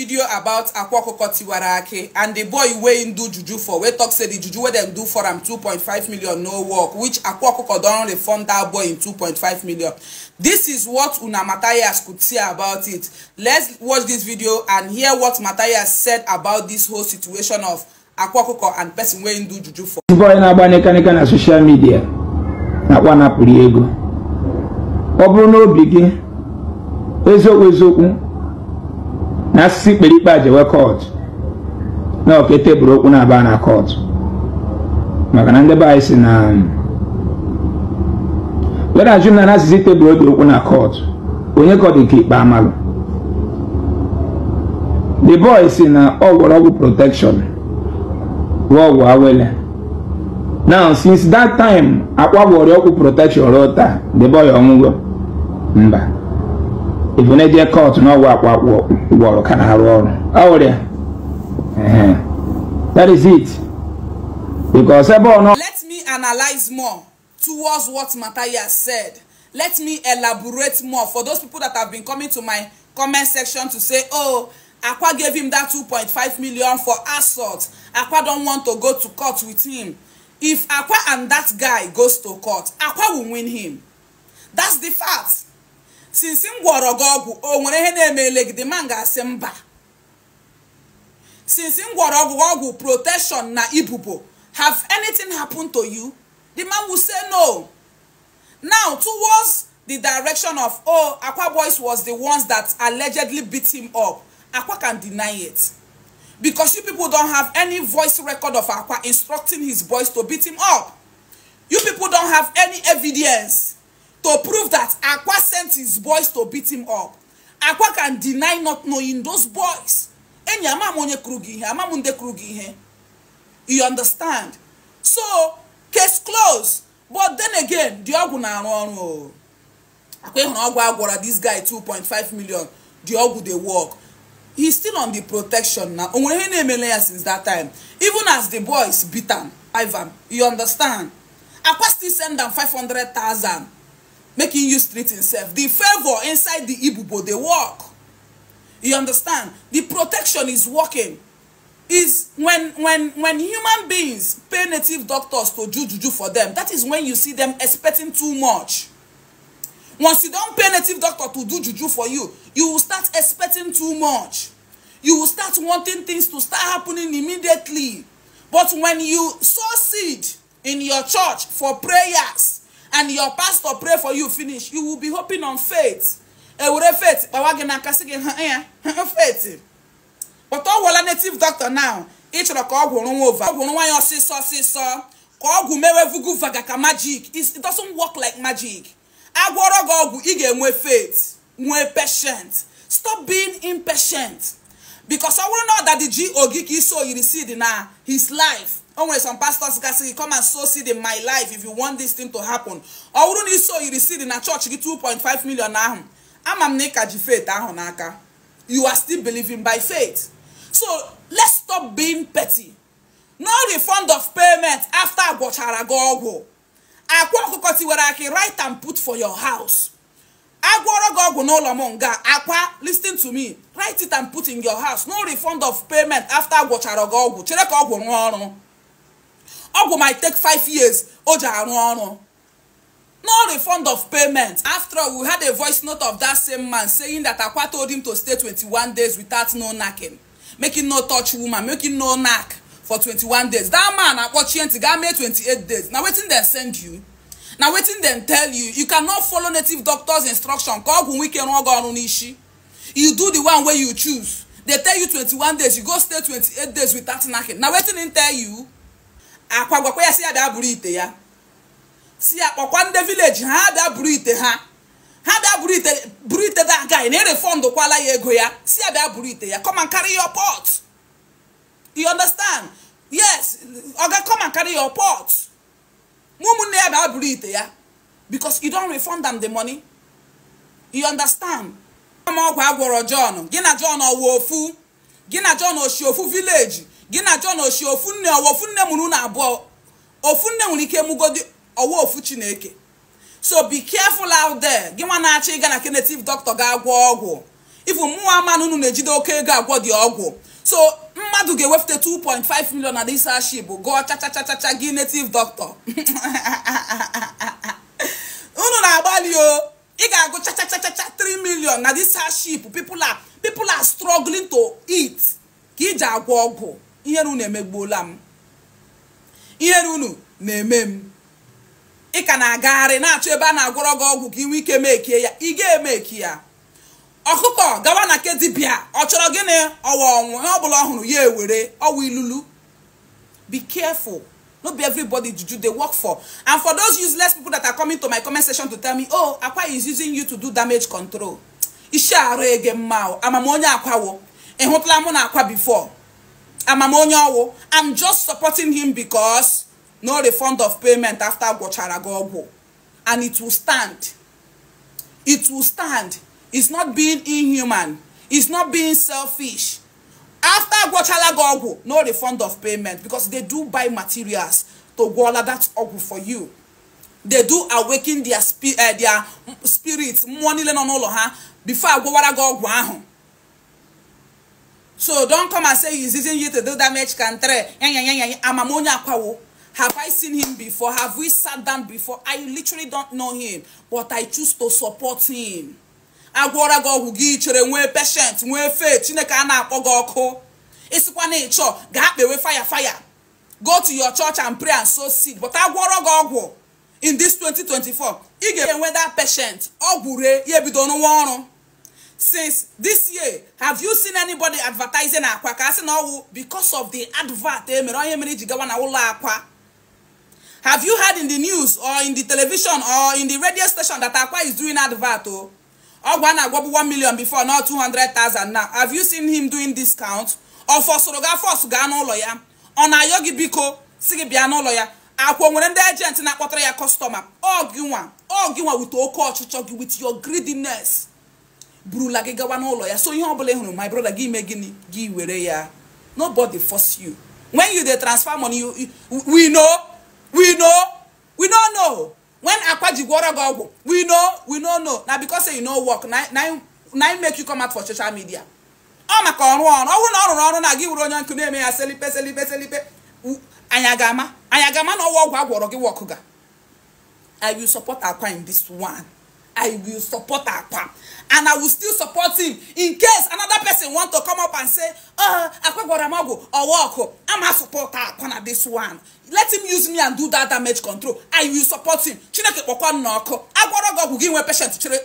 video about Akwa Okuko Tiwara Aki and the boy wey him do juju for, wey talk say the juju wey dem do for am 2.5 million no work, which Akwa Okuko don refund that boy in 2.5 million. This is what una Matthias could say about it. Let's watch this video and hear what Matthias said about this whole situation of Akwa Okuko and person wey him do juju for. This boy na-agba neka na social media na-akwa napụrụ ego. Ọ bụrụ n'obi gị eziokwu eziokwu na asịsị ikpere ikpe a jewe kọt na ọka tebụl okwu na-aba na kọt, maka na ndị be anyị si na were ajụ na asịsị tebụl obi okwu na kọt, onye ka ọ dị ka ikpe amalụ. The boy si na ọ gwọrọ ọgwụ protection, gwọ ọgwụ awele. Now since that time Akwa gwọrọ ọgwụ protection ruo taa, the boy ọnwụgo mba. If you need court, no work can I That is it. Because let me analyze more towards what Matthias said. Let me elaborate more for those people that have been coming to my comment section to say, oh, Akwa gave him that 2.5 million for assault. Akwa don't want to go to court with him. If Akwa and that guy goes to court, Akwa will win him. That's the fact. Since m gwọrọ gị ọgwụ, o nwere ihe na-emele gị, the man ga-asị mba. Since m gwọrọ ọgwụ protection na ibubo, have anything happened to you? The man will say no. Now, towards the direction of, oh, Akwa boys was the ones that allegedly beat him up. Akwa can deny it. Because you people don't have any voice record of Akwa instructing his boys to beat him up. You people don't have any evidence to prove that Akwa sent his boys to beat him up. Akwa can deny not knowing those boys. You understand? So, case closed. But then again, the ọgwụ na-arụ ọrụ. Akwa ịhụrụ ọgwụ agwọrọ this guy 2.5 million. The ọgwụ dey work. He's still on the protection now. O nwere ihe na-emele ya since that time. Even as the boys beat him, Ivan, you understand? Akwa still send them 500,000. Making you treat himself. The favor inside the ibubo, they work. You understand? The protection is working. Is when human beings pay native doctors to do juju for them, that is when you see them expecting too much. Once you don't pay native doctor to do juju for you, you will start expecting too much. You will start wanting things to start happening immediately. But when you sow seed in your church for prayers, and your pastor pray for you finish, you will be hoping on faith. Faith. Faith. But all native doctor now, each of magic. It doesn't work like magic. Faith. Patient. Stop being impatient. Because I will know that the G.O.G. so you receive in his life. Only some pastors can say, come and sow seed in my life if you want this thing to happen. Or wouldn't you sow you receive in a church 2.5 million now? I'm faith. You are still believing by faith. So let's stop being petty. No refund of payment after agwọchara gị ọgwụ. Akwa Okuko Tiwara Aki, write and put for your house. Agwọrọ gị ọgwụ n'ụlọ m nga, Akwa, listen to me. Write it and put in your house. No refund of payment after agwọchara gị ọgwụ. Chere ka ọgwụ rụọ ọrụ. Ọgwụ might take 5 years. O ji arụ ọrụ. No refund of payment. After all, we had a voice note of that same man saying that Akwa told him to stay 21 days without no knacking. Making no touch woman, making no knack for 21 days. That man, Akwa Chienti, got me 28 days. Now waiting them send you. Now waiting them tell you. You cannot follow native doctor's instruction. You do the one where you choose. They tell you 21 days. You go stay 28 days without knacking. Now waiting them tell you. Akwa gwakwa ya si ya bịa buru ite ya. Si ya kpọkwa ndị village ha bịa buru ite ha. Ha bịa buru ite that guy na refund kwala ya ego ya. Si ya bịa buru ite ya. Come and carry your pot. You understand? Yes, oga, come and carry your pot. Ụmụnne ya bịa buru ite ya. Because you don't refund them the money. You understand? Ọgwụ agwọrọ John. Gị na John ọwụ ofu. Gị na John oshi ofu village. Gị na John oshi ofu nne ọwụ ofu nne mụrụ na abụọ. Ofu nne nwere ike mugodi ọwụ ofu Chineke. So be careful out there. Gị nwa na-achọ ịga na native doctor ga-agwọ ọgwụ. Even mụnwa ama na unu na-ejide oke ego agwọ dị ọgwụ. So mmadụ ga-ewefute 2.5 million na this hardship gụọ chachachachacha gị native doctor. Unu na-agbalị o, ị ga-agụ chachachachacha 3 million na this hardship. People are struggling to eat. Ka iji agwọ ọgwụ. Ihere unu emegbuola m. Ihere unu na-eme m. Ị ka na-agagharị na-achọ ebe a na-agwọrọ gị ọgwụ ka ị nwee ike mekie ya. Ị ga-emeki ya. Ọkụkọ gawa na ke dibịa, ọ chọrọ gịnị? Ọwa ọnwụ. Ihe ọbụla ọ hụrụ ya ewere, ọwa ilulu. Be careful. No be everybody juju they work for. And for those useless people that are coming to my comment section to tell me, oh, Akwa is using you to do damage control. Ishi arụ ege mma o. Amam onye akwawo. Ị hụtụla mụ na Akwa before. Amam onye ọwụ. I'm just supporting him because no refund of payment after gwọchara gị ọgwụ. And it will stand. It will stand. It's not being inhuman. It's not being selfish. After gwọchala gị ọgwụ, no refund of payment, because they do buy materials to gwọla that ọgwụ for you. They do awaken their spirits, mmụọ niile nọ n'ụlọ ha, before agwọwara gị ọgwụ ahụ. So don't come and say he's using you to do damage control. Amam onye akwawo. Have I seen him before? Have we sat down before? I literally don't know him, but I choose to support him. Agwọra gị ọgwụ gị chere nwee patient, nwee faith. Chineke a na-akpọ gị ọkụ. Ịsịkwa na ịchọ, gaa kpewe fire fire. Go to your church and pray and sow seed. But agwọrọ gị ọgwụ in this 2024, ị ga-enwe that patient. Ọgwụ ree, ya ebido n'ụwa ọrụ. Since this year, have you seen anybody advertising Akwa? Ka asị na ọwụ because of the advert e mere onye mere iji gawa na ụlọ Akwa. Have you heard in the news or in the television or in the radio station that Akwa is doing advert? Oh, ọgwụ a na-agwọbụ 1 million before, now 200,000 now. Have you seen him doing discount? Ọ fọsụrụ ga fọsụ gaa n'ụlọ ya. Ọ na-ayọ gị biko si gị bịa n'ụlọ ya. Akwa nwere ndị agent na-akpọtara ya customer. Ọ gị nwa with oke ọchịchọ gị, with your greediness, burula gị gawa n'ụlọ ya. So ihe ọbụla ị hụrụ, my brother, gị mee gịnị? Gị were ya. Nobody force you. When you dey transfer money, we know, we don't know. When Akwa ji gwọrọ gị ọgwụ, we know, no. Na because say you no work, na make you come out for social media. Ọ maka ọrụ ọrụ, ọ bụrụ na ọ rụrụ ọrụ na gị wuru onye nkụ na-eme ya selipe selipe selipe. Anyị aga-ama na ọwa ọgwụ agwọrọ gị wọkụ ga. I will support Akwa in this one. I will support Akwa. And I will still support him in case another person want to come up and say, oh, Akwa gwọrọ m ọgwụ, ọwa ọkụ. I'm support Akwa na this one. Let him use me and do that damage control. I will support him. Chineke kpọkwa m n'ọkụ. Agwọrọ gị ọgwụ gị nwee patient chere